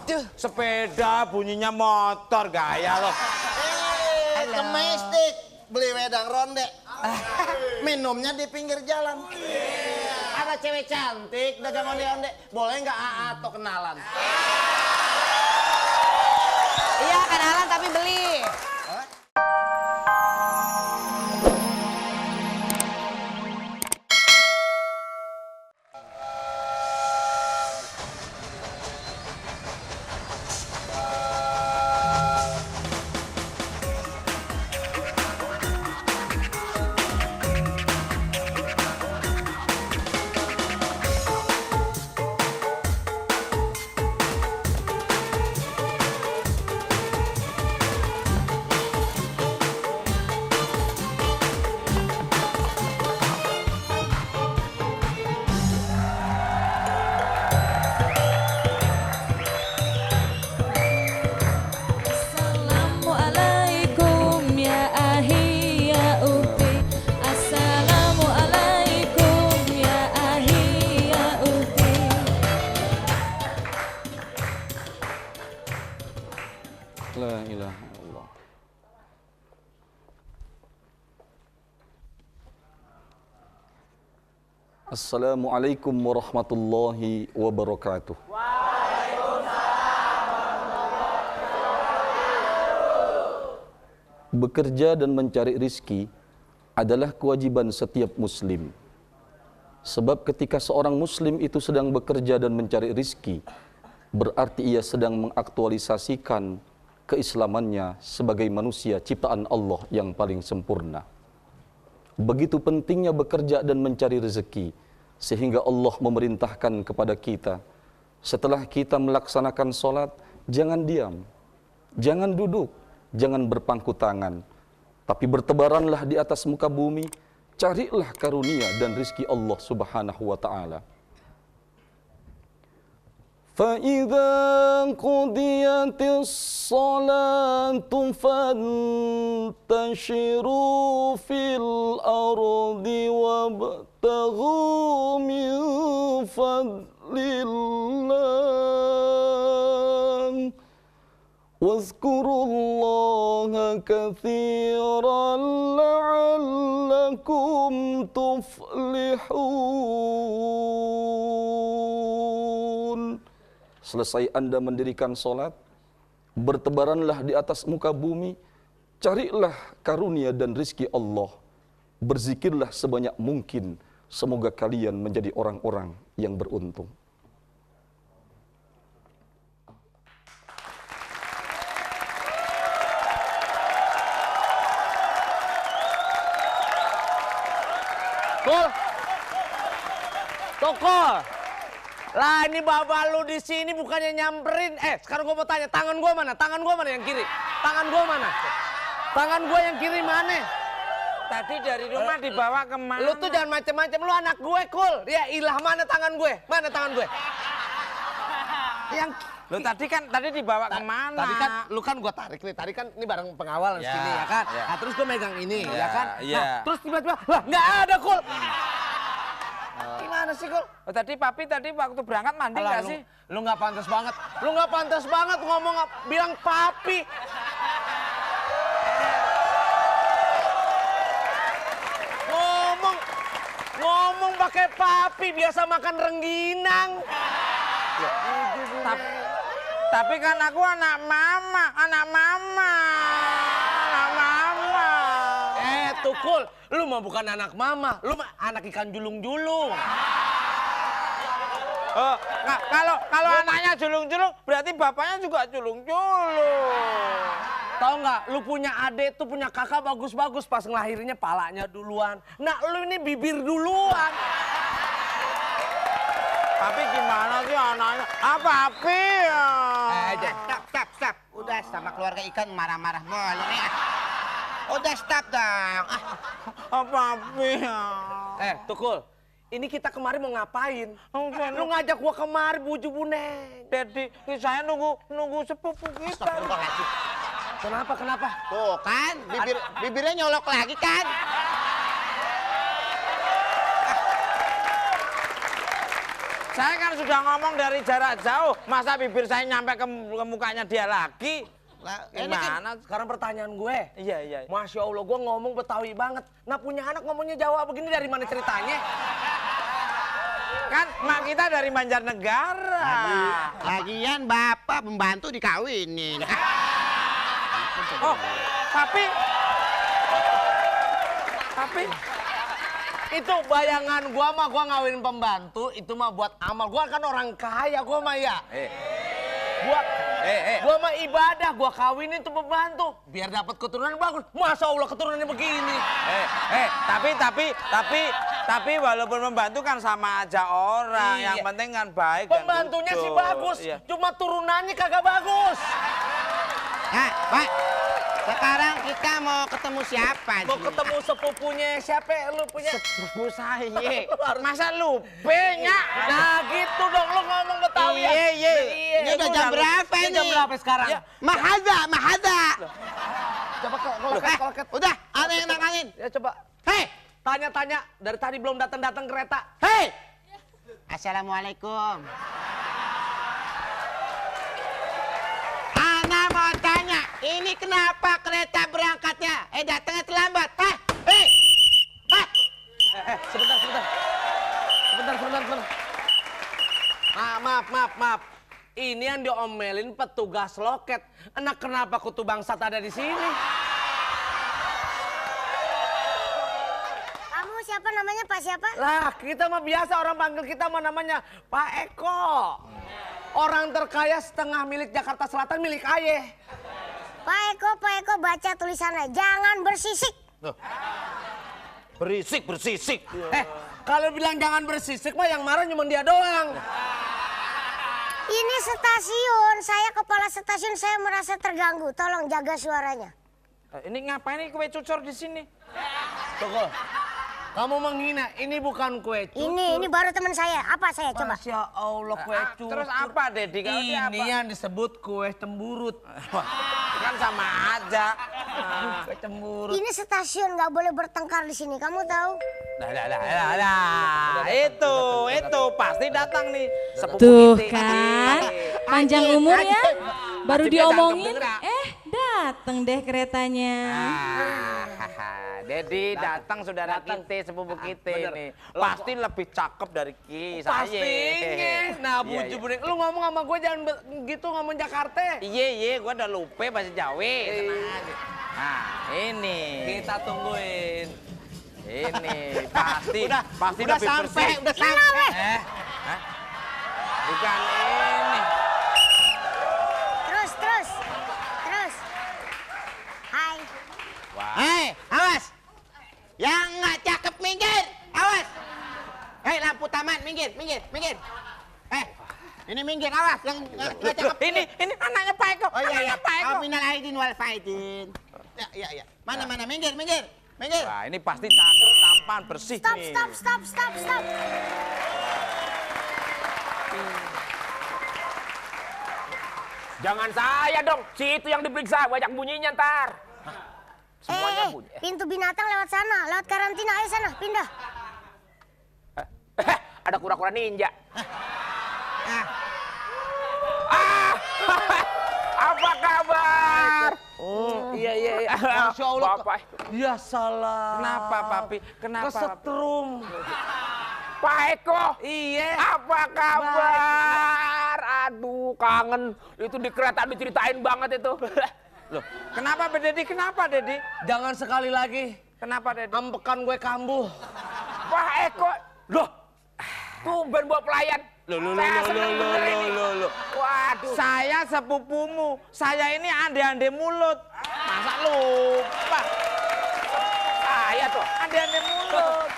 Aduh. Sepeda bunyinya motor, gaya loh. Domestik, beli wedang ronde. Minumnya di pinggir jalan. Ada cewek cantik dagang onde-onde, boleh nggak atau kenalan? Iya, kenalan tapi beli. La ilaha illallah. Assalamualaikum warahmatullahi wabarakatuh. Bekerja dan mencari rizki adalah kewajiban setiap muslim. Sebab ketika seorang muslim itu sedang bekerja dan mencari rizki, berarti ia sedang mengaktualisasikan keislamannya sebagai manusia ciptaan Allah yang paling sempurna. Begitu pentingnya bekerja dan mencari rezeki, sehingga Allah memerintahkan kepada kita, setelah kita melaksanakan sholat, jangan diam, jangan duduk, jangan berpangku tangan, tapi bertebaranlah di atas muka bumi, carilah karunia dan rizki Allah subhanahu wa ta'ala. فَإِذَا قُضِيَتِ الصَّلَاةُ فَانتَشِرُوا فِي الْأَرْضِ وَابْتَغُوا مِنْ فَضْلِ اللَّهِ وَاذْكُرُوا اللَّهَ كَثِيرًا لَعَلَّكُمْ تُفْلِحُونَ. Selesai Anda mendirikan sholat, bertebaranlah di atas muka bumi, carilah karunia dan rizki Allah, berzikirlah sebanyak mungkin, semoga kalian menjadi orang-orang yang beruntung. Kul, Tokol. Lah ini bapak lu di sini bukannya nyamperin. Sekarang gua mau tanya, tangan gua mana? Tangan gua mana yang kiri? Tangan gua mana? Tangan gua yang kiri mana? Tadi dari rumah dibawa kemana? Lu tuh jangan macem-macem, lu anak gue, Kul. Ya ilah, mana tangan gue? Mana tangan gue? Yang Lu tadi dibawa kemana? Tadi kan lu kan gua tarik nih, tadi kan ini bareng pengawal Ya, sini ya kan. ya. Nah, terus gua megang ini Ya, ya kan. ya. Nah, terus tiba-tiba lah nggak ada, Kul. Gimana sih, Kul? Oh, tadi papi waktu berangkat mandi Alah, nggak sih? Lu nggak pantas banget. Lu nggak pantas banget ngomong bilang papi. Ngomong pakai papi, biasa makan rengginang. Tapi kan aku anak mama. Tukul, lu mah bukan anak mama, lu mah anak ikan julung-julung. Oh, nah, kalau anaknya julung-julung, berarti bapaknya juga julung-julung. Tahu nggak, lu punya adik tuh punya kakak bagus-bagus, pas ngelahirinnya palanya duluan. Nah, lu ini bibir duluan. Tapi gimana sih anaknya? Apa api ya? Stop. Udah sama keluarga ikan marah-marah mulu nih. Udah stop dong. Apa api ya? Tukul, ini kita kemarin mau ngapain? Lu Lu ngajak gua kemari buju buneng. Jadi saya nunggu sepupu kita. Kenapa? Tuh kan, bibirnya nyolok lagi kan? Saya kan sudah ngomong dari jarak jauh, masa bibir saya nyampe ke mukanya dia lagi? Lah, Gimana? Sekarang pertanyaan gue. Iya. Masya Allah, gue ngomong Betawi banget. Nah punya anak ngomongnya Jawa begini dari mana ceritanya? Kan mak kita dari Banjarnegara. Lagian bapak pembantu dikawinin. Oh, tapi Itu bayangan gua mah gua ngawin pembantu itu mah buat amal. Gua kan orang kaya gua mah ya. Gua mah ibadah, gua kawinin tuh pembantu biar dapat keturunan bagus. Masya Allah keturunannya begini. tapi walaupun membantu kan sama aja orang. Iya. Yang penting kan baik. dan Pembantunya jujur. sih bagus, Iya. cuma turunannya kagak bagus. Nah, Pak, sekarang kita mau ketemu siapa Mau sih? ketemu sepupunya siapa? Lu punya? Sepupu saya. Masa lupa nya? Nah gitu dong, lu ngomong Betawi ya. Iya. Ini udah jam berapa Ini ini? jam berapa sekarang? Ya. Mahada. Coba kalau Udah, ada yang nanganin. Ya coba. Hei, Tanya-tanya, dari tadi belum datang kereta. hei. Assalamualaikum. Ana mau tanya, ini kenapa kereta berangkatnya? Datangnya terlambat. Hei. Sebentar. Maaf. Ini yang diomelin petugas loket. Enak kenapa kutu bangsat ada di sini? Kamu siapa namanya, Pak siapa? Lah, kita mah biasa orang panggil kita mah namanya Pak Eko. Orang terkaya setengah milik Jakarta Selatan milik ayah. Pak Eko baca tulisannya. Jangan bersisik. Berisik. Kalau bilang jangan bersisik mah yang marah cuma dia doang. Ini stasiun. Saya kepala stasiun, saya merasa terganggu. Tolong jaga suaranya. Ini ngapain nih kue cucur di sini? Tunggu. Kamu menghina, ini bukan kue cucur. Ini baru teman saya. Apa saya coba? Masya Allah kue cucur. Terus apa, Dedi? Kalau dia Ini apa? yang disebut kue cemburut. Kan sama aja. Kue cemburut. Ini stasiun, nggak boleh bertengkar di sini. Kamu tahu? Nah, itu pasti datang nih sepupu Tuh kita. kan, panjang umur ya. Baru Adiknya diomongin, cakep dateng deh keretanya. Dedi datang saudara kita, sepupu kita nih. Pasti lebih cakep dari saya. Pastinya. Nah, Iya, buju iya. bunik. Lu ngomong sama gue jangan gitu ngomong Jakarta. Iya, gua udah lupa bahasa Jawa. Tenang aja. Nah, ini. Kita tungguin. Ini pasti Udah lebih sampai, bersih. udah sampai. Hah? Bukan ini. Terus. Hai. Hei, awas. Yang nggak cakep minggir, awas. Hei, lampu taman, minggir. Ini minggir, awas. Yang nggak cakep. Ini anaknya Pak Eko. Oh iya. Anaknya Pak Eko. Minal aidin wal faidin. Ya. Mana, minggir. Wah, ini pasti cakep, tampan, bersih Stop. nih. Jangan saya dong, si itu yang diperiksa, banyak bunyinya ntar. Semuanya bunyi. Pintu binatang lewat sana, lewat karantina ayo sana, pindah. Ada kura-kura ninja. Apa kabar? Iya. Masya Allah. Bapak. Ya salah. Kenapa, Papi? Kenapa? Kesetrum. Pak Eko. Iya. Apa kabar? Aduh, kangen. Itu di kereta diceritain banget itu. Loh, kenapa Dedi? Kenapa, Dedi? Jangan sekali lagi. Kenapa, Dedi? Ambekan gue kambuh. Pak Eko. Loh, tumben bawa pelayan. Saya seneng bener ini. Waduh. Saya sepupumu. Saya ini ande-ande mulut. Masa lupa? Saya tuh. Ande-ande mulut.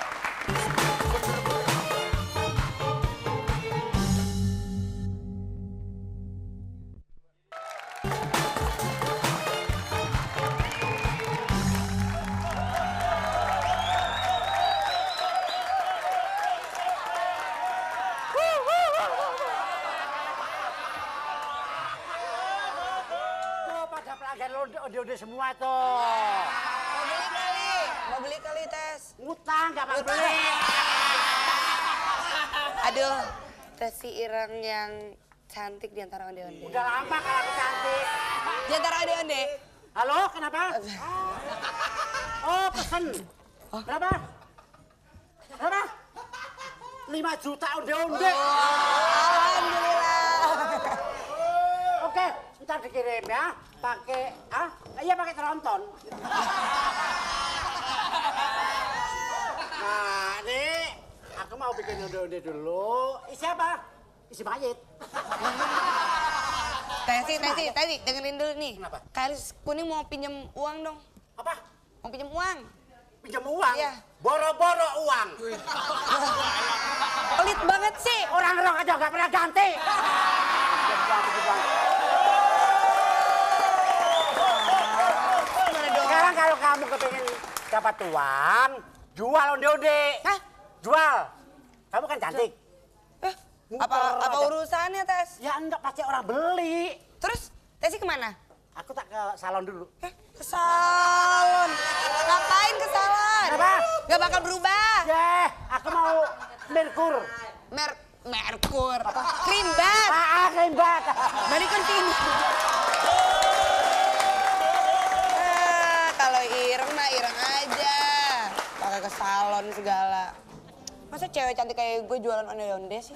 Tuh, pada pelanggan udah semua tuh. Mau beli kali tes. Utang, gak mau beli. Aduh, Tesi Ireng yang cantik di antara onde-onde. Udah lama kalau aku cantik. Di antara onde-onde. Halo, kenapa? Oh, pesen. Berapa? Berapa? 5 juta onde-onde. Alhamdulillah. Oke, ntar dikirim ya. Pakai, iya pakai tronton. Nah, nih, aku mau bikin onde-onde dulu. Isi apa? Isi mayit. Tesi, dengerin dulu nih. Kenapa? Karis Kuning mau pinjam uang dong. Apa? Mau pinjam uang. Pinjam uang? Iya. Boro-boro uang. Pelit banget sih. Orang rok aja gak pernah ganti. Sekarang kalau kamu kepingin dapat uang, jual onde-onde. Hah? Jual. Kamu kan cantik. Apa aja. urusannya, Tes? Ya enggak, pasti orang beli. Terus Tesi kemana? Aku tak ke salon dulu. Ke salon. Ngapain ke salon? Kenapa? Gak bakal berubah. Aku mau Merkur. Merkur. Krim bat. Krim bat. Manicure pink. Kalau Ireng mah Ireng aja. Pakai ke salon segala. Masa cewek cantik kayak gue jualan onde-onde sih?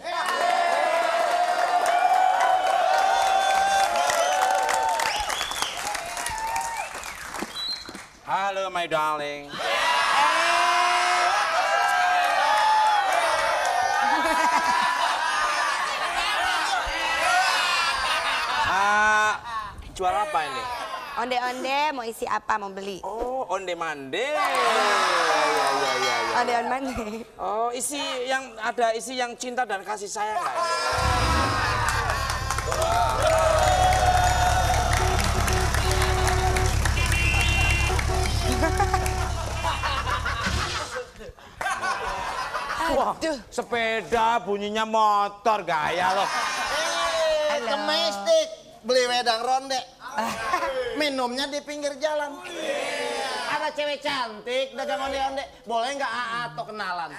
Halo, my darling. Jual apa ini? Onde-onde mau isi apa? Mau beli? Oh, onde mande. Ya. Onde-onde mande. Oh, isi yang cinta dan kasih sayang nggak? Wah, sepeda bunyinya motor, gaya loh. Domestik, beli wedang ronde. Minumnya di pinggir jalan. Ada cewek cantik dagang onde-onde, boleh nggak atau kenalan?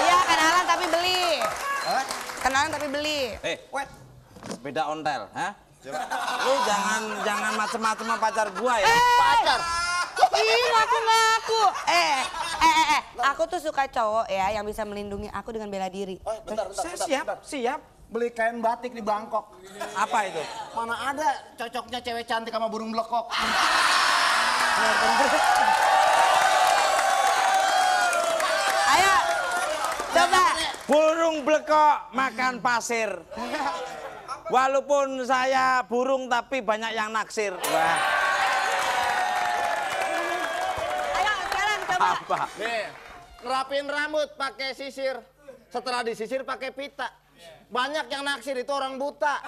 Iya, kenalan tapi beli. Kenalan tapi beli. Wait, sepeda ontel, hah? Lu jangan macem-macem sama pacar gua ya. Pacar. Ih, ngaku-ngaku. Aku tuh suka cowok ya yang bisa melindungi aku dengan bela diri. Bentar. Siap. Beli kain batik di Bangkok. Apa itu? Mana ada cocoknya cewek cantik sama burung blekok. Ayo, coba. Burung blekok makan pasir. Walaupun saya burung tapi banyak yang naksir. Wah. Ayo, sekarang coba. Apa? Nih, ngerapin rambut pakai sisir. Setelah disisir pakai pita. Banyak yang naksir itu orang buta.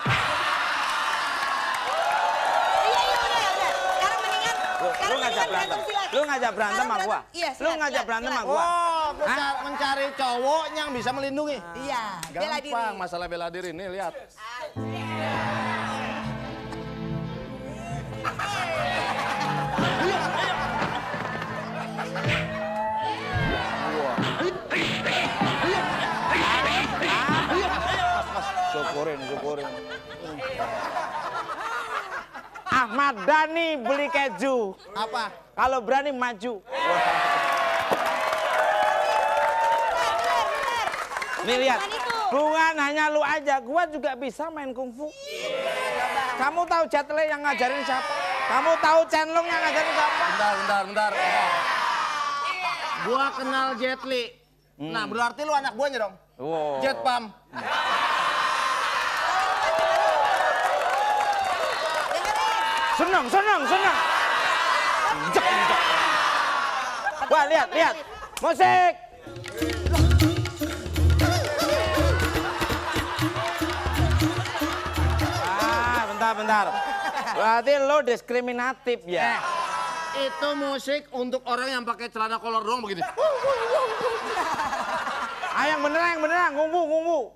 Iya, udah. Sekarang mendingan. Lu ngajak berantem. Lu ngajak berantem sama gua. Iya, Lu ngajak berantem sama gua. Oh, mencari cowok yang bisa melindungi. Iya, bela diri. Gampang masalah bela diri nih, lihat. Syukurin. Ahmad Dhani beli keju. Apa? Kalau berani maju. Nih lihat, bukan hanya lu aja, gua juga bisa main kungfu. Kamu tahu Jet Li yang ngajarin siapa? Kamu tahu Chen Long yang ngajarin siapa? Bentar. Gua kenal Jet Li. Nah, berarti lu anak buahnya dong? Wow. Jet Pam. Senang. Wah, lihat. Musik. Bentar. Berarti lo diskriminatif ya? Itu musik untuk orang yang pakai celana kolor doang begini. Yang beneran, ngunggu.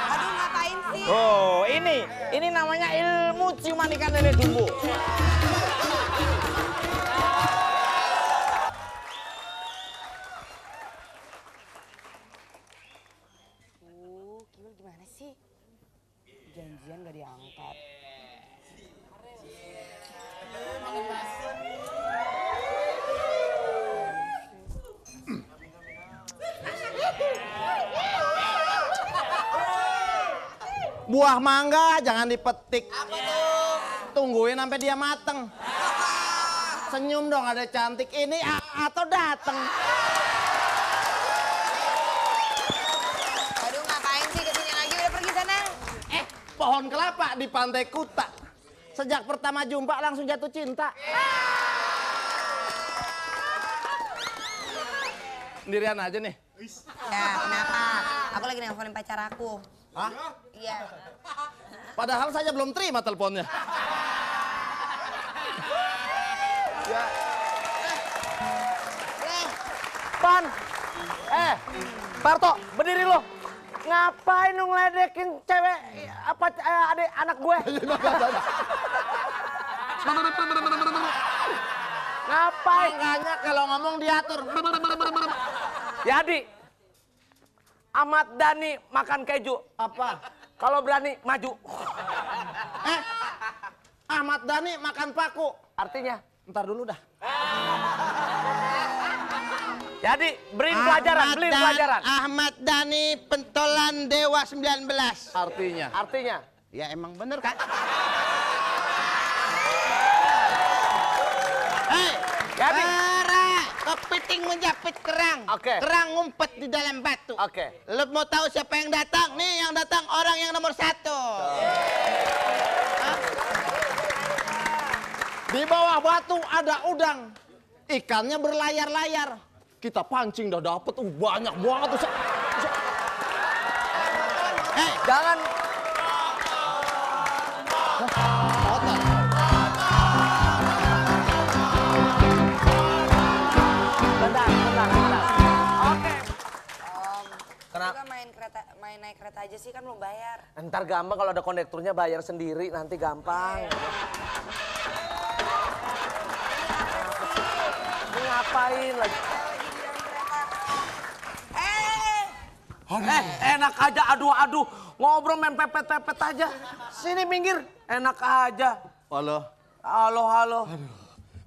Aduh, ngapain sih? Oh, ini namanya ilmu ciuman ikan lele dumbo. Buah mangga jangan dipetik. Apa tuh? Tungguin sampai dia mateng. Senyum dong ada cantik ini atau dateng. Aduh ngapain sih kesini lagi, udah pergi sana. Pohon kelapa di Pantai Kuta. Sejak pertama jumpa langsung jatuh cinta. Sendirian aja nih. Ya kenapa? Aku lagi nelfonin pacar aku. Hah? Iya. Padahal saya belum terima teleponnya. Ya. Pan. Parto, berdiri lo. Ngapain lu ngeledekin cewek adik anak gue? Ngapain? Makanya kalau ngomong diatur. Jadi, Ahmad Dhani makan keju. Apa? Kalau berani maju. Ahmad Dhani makan paku. Artinya? Ntar dulu dah. Jadi, beliin pelajaran. Ahmad Dhani pentolan Dewa 19. Artinya? Ya emang bener kan? Jadi, kepiting menjapit kerang. Oke. Kerang ngumpet di dalam batu. Oke. Lu mau tahu siapa yang datang? Nih yang datang orang yang nomor 1. Hah? Di bawah batu ada udang. Ikannya berlayar-layar. Kita pancing dah dapet banyak banget tuh. jangan. Bentar. Oke. Kita main naik kereta aja sih kan belum bayar. Ntar gampang kalau ada kondekturnya bayar sendiri, nanti gampang. Ini ngapain lagi? Enak aja adu-adu, ngobrol main pepet-pepet aja. Sini minggir, enak aja. Halo.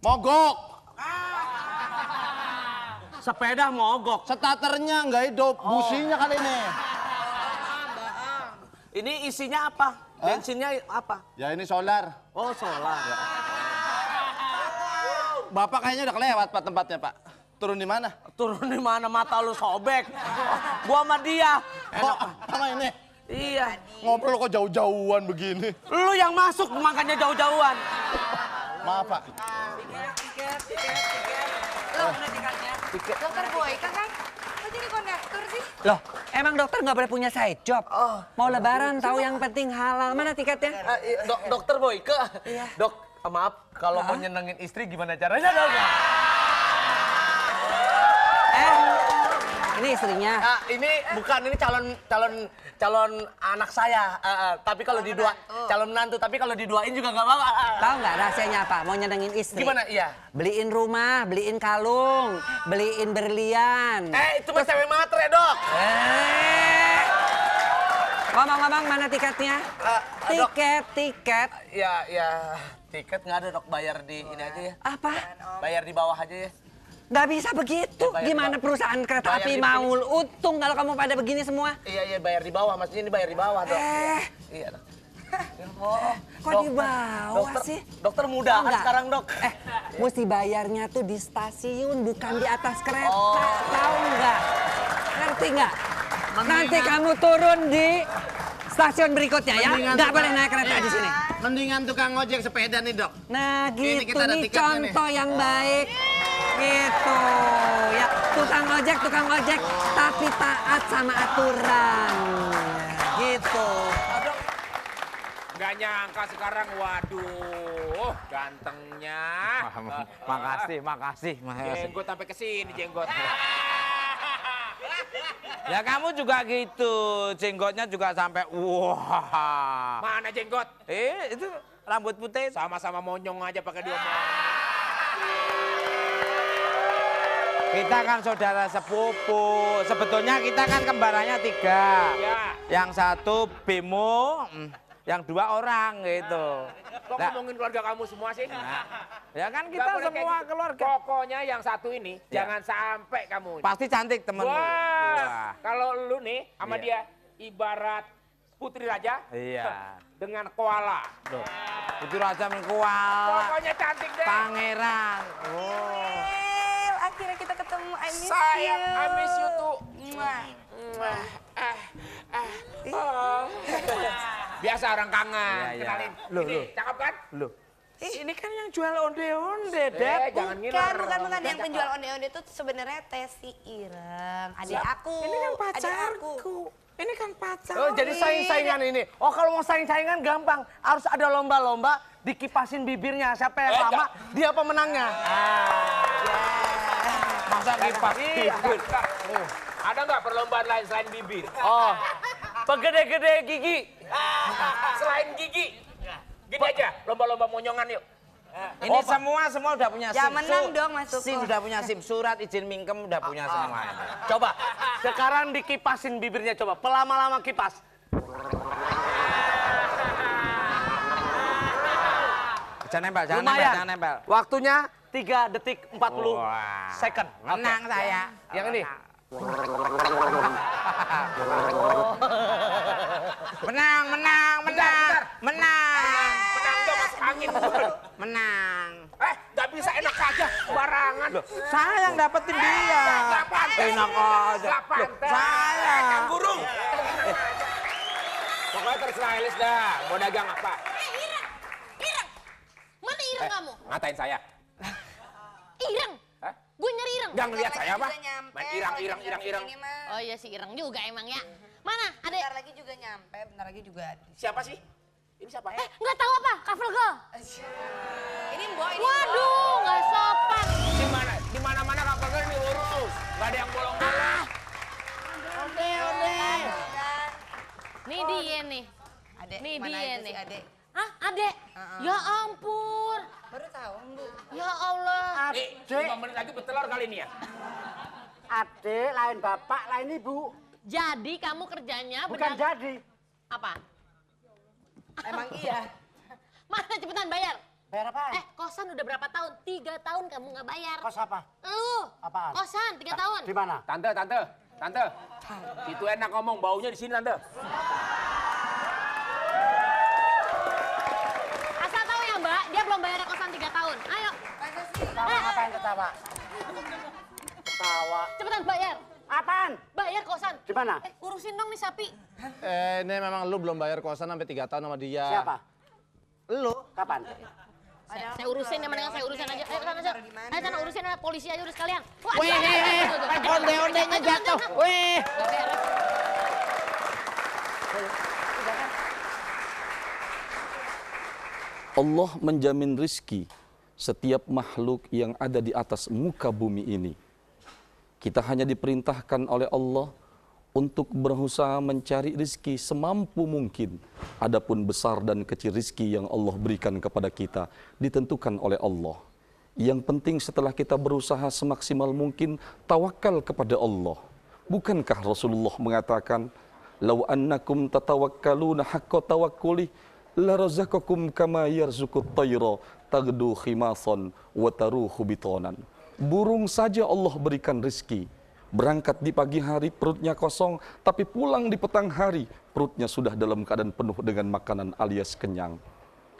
Mogok. Sepeda mogok. Starternya nggak hidup, businya kali ini. Ini isinya apa? Bensinnya apa? Ya ini solar. Oh, solar. Bapak kayaknya udah kelewat Pak tempatnya Pak. Turun di mana? Turun di mana, mata lu sobek. Gua sama dia. Oh, sama ini. Iya. Ngobrol kok jauh-jauhan begini. Lu yang masuk makanya jauh-jauhan. Maaf Pak. Dokter Boyka kan? Kok jadi kondektur sih? Loh, emang dokter nggak boleh punya side job? Mau lebaran tahu yang penting halal. Mana tiketnya? Dokter Boyke. Iya. Dok, maaf kalau mau nyenengin istri gimana caranya dong? Ini istrinya. Ini bukan, ini calon anak saya. Tapi kalau calon menantu, tapi kalau diduain juga nggak apa-apa. Tahu nggak rahasianya apa? Mau nyenengin istri. Gimana? Iya. Beliin rumah, beliin kalung, beliin berlian. Itu mah cewek matre, Dok. Ngomong-ngomong, mana tiketnya? Tiket. Ya, tiket nggak ada, Dok. Bayar di ini aja ya. Apa? Bayar di bawah aja ya. Nggak bisa begitu. Bayar Gimana di perusahaan kereta bayar api di mau untung kalau kamu pada begini semua? Iya, bayar di bawah. Maksudnya ini bayar di bawah, Dok. Iya, Dok. Kok di bawah sih? Dokter muda kan sekarang, Dok. Mesti bayarnya tuh di stasiun, bukan di atas kereta. Tahu nggak? Ngerti nggak? Nanti kamu turun di stasiun berikutnya ya. Nggak boleh naik kereta di sini. Mendingan tukang ojek sepeda nih Dok. Nah Ini gitu kita ada nih tiketnya contoh yang baik. Gitu. Ya tukang ojek tapi taat sama aturan. Gitu. Gak nyangka sekarang, waduh, gantengnya. Makasih. Jenggot sampai ke sini, jenggot. Ya kamu juga gitu, jenggotnya juga sampai wah. Mana jenggot? Itu rambut putih. Sama-sama monyong aja pakai diomong. Kita kan saudara sepupu. Sebetulnya kita kan kembarannya 3. Ya. Yang satu Bimo, yang 2 orang gitu. Kok ngomongin keluarga kamu semua sih? Ya kan Nggak kita boleh kayak semua gitu. keluarga. Pokoknya yang satu ini jangan sampai kamu. Pasti cantik temen lu. Wah, kalau lu nih sama Iya. dia ibarat Putri Raja Iya. dengan koala. Putri Raja mengkuala. Pokoknya cantik deh. Pangeran. Oh. Akhirnya kita ketemu. I miss Sayang, you. I miss you too. Biasa orang kangen. Iya, iya. Kenalin. Loh, Ini, loh. cakep kan? Loh. Ini kan yang jual onde-onde, Dad. Jangan Bukan, ngiler. bukan. Yang penjual onde-onde itu sebenarnya Tesi Ireng. Adik aku. Ini kan Adik aku. pacarku. Ini kan pacar. Oh, jadi saing-saingan ini. Oh, kalau mau saing-saingan gampang. Harus ada lomba-lomba, dikipasin bibirnya. Siapa yang lama, dia pemenangnya. Masa kipas Iya. bibir? Ada nggak perlombaan lain selain bibir? Oh, pegede-gede gigi. Selain gigi? Gini aja, lomba-lomba monyongan yuk. Ini semua udah punya Ya, SIM. menang dong, Mas SIM Tuko. udah punya SIM, surat izin mingkem udah punya semua. Coba, sekarang dikipasin bibirnya coba. Pelama-lama kipas. Jangan nempel, jangan nempel, Lumayan. jangan nempel. Waktunya 3 detik 40 Wah. second. Menang saya. Yang ini. Menang, menang, menang, menang. Menang dong, masuk angin. Menang. Nggak bisa enak aja, barangan. Saya yang dapetin dia. Nggak pantas. Enak aja. Nggak pantas. Saya. Kang Guru. Pokoknya terserah Elis dah, mau dagang apa. Ireng, mana Ireng kamu? Ngatain saya. Ireng, Hah? gue nyari Ireng. Nggak ngeliat saya apa? Juga nyampe, Main kalau irang. jam-jam ini mah. Oh iya si Ireng juga emang ya. Mana? Ada? Bentar lagi juga nyampe, bentar lagi juga ada. Siapa sih? Ini siapa? Nggak tahu apa? Kafel girl. Ini Mbok, ini Waduh, nggak sopan. Di mana-mana kapalnya ini lurus. Nggak ada yang bolong-bolong. Nih dia nih. Adek, Nih mana dia aja nih. sih adek? Hah, adek? Ya ampun. Baru tahu, Bu. Ya Allah. Nih, 5 menit lagi bertelur kali ini ya. Adik, lain bapak, lain ibu. Jadi kamu kerjanya Bukan jadi. apa? Emang iya. Mana cepetan bayar? Bayar apa? Kosan udah berapa tahun? 3 tahun kamu nggak bayar. Kos apa? Lu. Apaan? Kosan 3 tahun. Di mana? Tante. Itu enak ngomong, baunya di sini, Tante. Asal tahu ya Mbak, dia belum bayar kosan 3 tahun. Ayo. Ketawa, ngapain ketawa? Ketawa. Cepetan bayar. Apaan? Bayar kosan. Di mana? Urusin dong nih sapi. Ini memang lu belum bayar kosan sampai 3 tahun sama dia. Siapa? Lu? Kapan? Saya urusin ya, mendingan saya urusin aja. Ayo sana, ayo sana urusin aja, polisi aja udah sekalian. Wah, Onde-ondenya jatuh. Wih. Allah menjamin rizki setiap makhluk yang ada di atas muka bumi ini. Kita hanya diperintahkan oleh Allah untuk berusaha mencari rizki semampu mungkin. Adapun besar dan kecil rizki yang Allah berikan kepada kita ditentukan oleh Allah. Yang penting setelah kita berusaha semaksimal mungkin, tawakal kepada Allah. Bukankah Rasulullah mengatakan, "Lau annakum tatawakkaluna haqqa tawakkuli la razaqakum kama yarzuqut tayra taghdu khimasan wa taruhu bitonan." Burung saja Allah berikan rizki. Berangkat di pagi hari perutnya kosong, tapi pulang di petang hari perutnya sudah dalam keadaan penuh dengan makanan alias kenyang.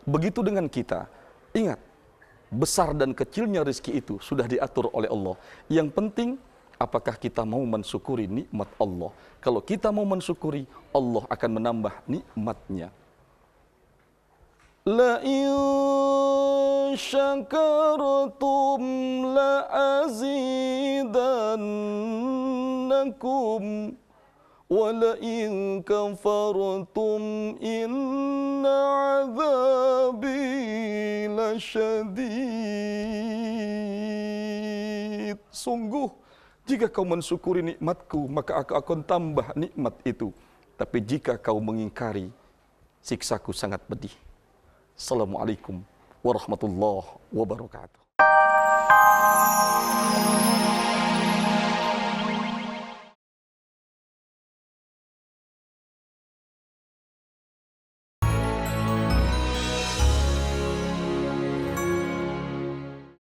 Begitu dengan kita. Ingat, besar dan kecilnya rizki itu sudah diatur oleh Allah. Yang penting, apakah kita mau mensyukuri nikmat Allah. Kalau kita mau mensyukuri, Allah akan menambah nikmatnya. La in syakartum la azidannakum wa la in kafartum inna azabi lasyadid. Sungguh, jika kau mensyukuri nikmatku, maka aku akan tambah nikmat itu. Tapi jika kau mengingkari, siksaku sangat pedih. Assalamualaikum warahmatullahi wabarakatuh.